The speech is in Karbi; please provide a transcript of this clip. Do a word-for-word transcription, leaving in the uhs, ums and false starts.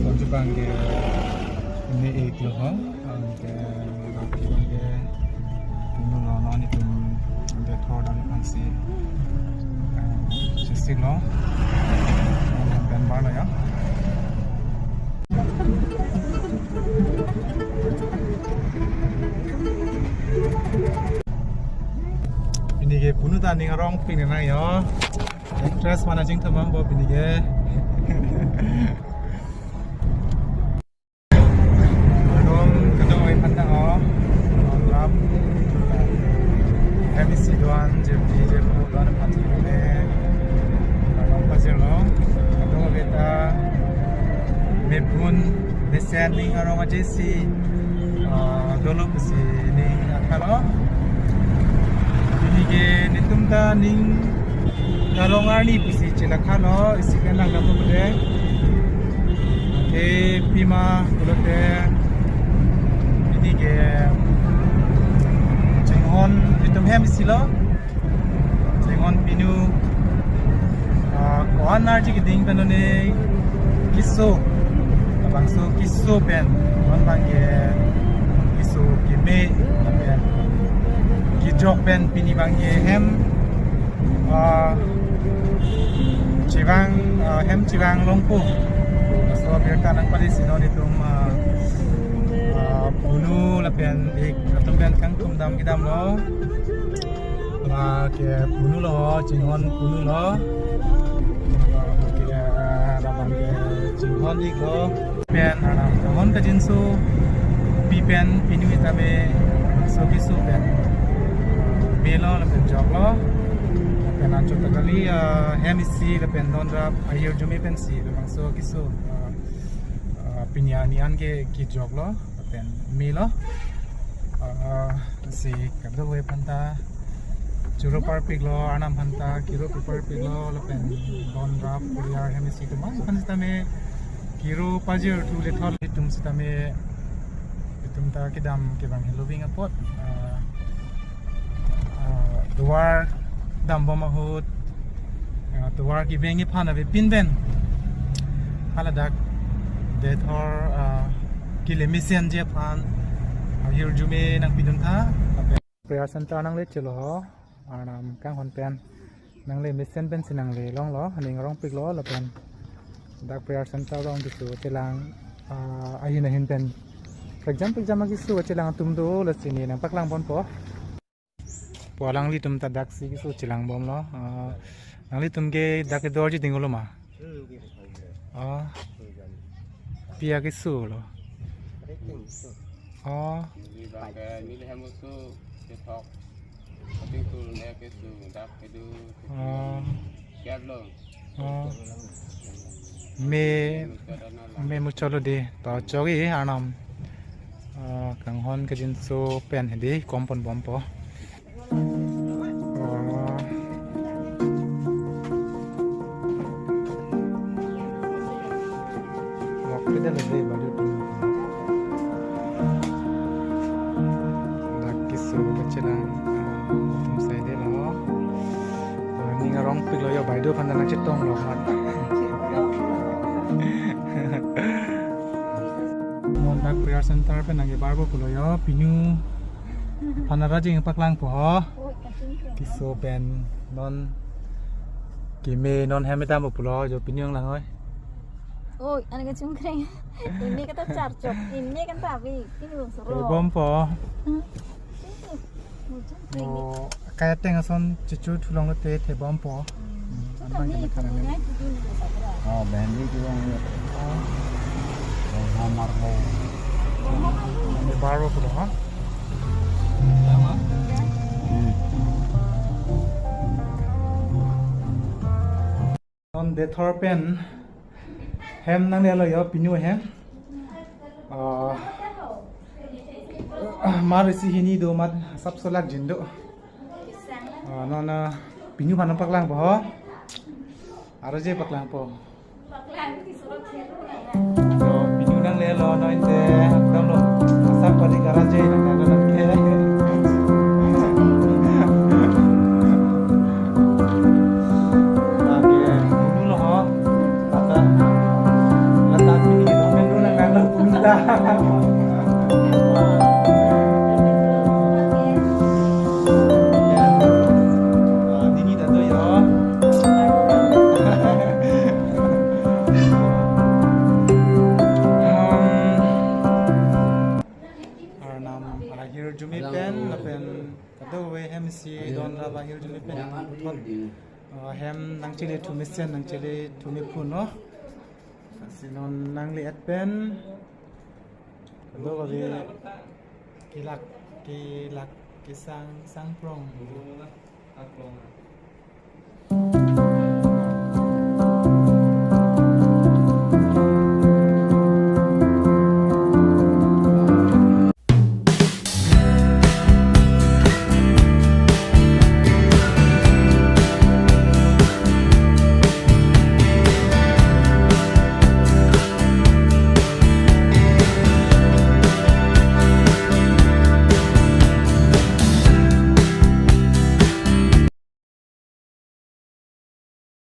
Konjubang ke ini eight lo ho, ang ke bangke punu lo non itum de thor dan angsi sisi lo, dan bar lo ya. Pini ke punu ta ning arong pini na yo. Actress mana jing thumam bo pini ke. Adong kadoi panda ho. Ram. M E C doan, J P, J P doan pati ne. Adong pasir lo. Adong beta mepun mesen ning arong aje si. Ah, dolo pusi ning athalo. Pini ke netum ta ning arong arni pusi chelakha lo, isi ke nang lapu bude. Ke pima pulote pini ke chinghon netum hem isi lo. Chinghon pinu, ah, ko-an arji keding pen one keso, labangso keso pen, non bang ke keso keme, lapen kejok pen pini bang ke hem, ah, chevang, ah, hem chevang longpo. Laso abirta nangpale si non itum, ah, ah, punu lapen ik atum pen kangthum dam kedam lo. Ah, ke punu lo, chinghon punu lo. Ke, ah, labang ke chinghon ik lo. Pen, ah, chinghon kajinso, pi pen, pinu itame, so keso pen. Melo lapen jok lo. Pen anchot ta kali, ah, hem isi lapen donrap, ahirjume pensi, labangso keso, ah, ah, pini arni an ke kejok lo. Lapen melo. Ah, si kadokave aphanta choro parpik lo, arnam aphanta kiro parpik lo, lapen donrap, kuriar hem isi atum aphan sitame kiro pajir thu le thol itum sitame itum ta kedam kevang heloving apot. Ah, ah, tovar dambom ahut, ah, tovar kevang iphan ave pin pen. Haladak dethor, ah, kele mesenji aphan, ah, ahirjume nangpidun tha. Prayer center nangle chelo ho. Arnam kanghon pen nangle mesen pensi nangle longlo, ning arongpik lo lapen dak prayer center along keso chelang, ah, ahin ahin pen. Prekjam prekjam keso chelang atum do, lasi ne nangpaklang ponpo. Po alanglitum ta daksi keso chelangbom lo. Ah, nanglitum ke dak kedorji ding lo ma? Hmm, gitu. Oh. Pia keso lo. Oh. Neli bang ke neli hem oso kethok. Ating tul ne keso dak kedo. Oh. Siap lo. Oh. Me, me muchot lo de. To chok-i arnam. Ah, kanghon kajinso pen hedi kom ponbompo. Oh. Lok pida lebe balu tu. Dak keso kachelang, ah, atum saide lo. Ah, ning arongpik lo yo, baideo aphan nangchetong lo mat. Non dak prayer center pen nangkebarbo pulo yo, pinu aphan ra jing paklangpo ho. Keso pen non keme non hem dampo pulo yo, pinu nanglang hoi. Oi, ane kachungkreng. Ini kata charchok, ini kan tabi, ini belum seru. Bompo. Hmm. Ini, ini, ini. Oh, kaya teng ason chichu thulong te thebompo. Hmm. Hmm, anbang kena kena. Oh, bhendi thulong ya. Oh. Hamar ho. Ini baru pulo ha? Hmm. Non dethor pen hem nanglelo yo, pinu hem. Ah, mar isi hini do mat asapso lak jin do. Ah, non, ah, pinu aphan paklangpo ho. Aro je paklangpo. So, pinu nanglelo non te, dam lo. Asap padi karaje nang nang nang ke. Lagi dulu lo ho. Kata, kata pinu nanglelo nang nang nang punta. Ah, dini ta do yo. Um, Arnam ahirjume pen, lapen kadokave hem isi don ra ahirjume pen, thot, uh, hem nangchele thu mesen, nangchele thu me phun no. Si non nangle-et pen, kadokave kelak, kelak kesang, sangprong.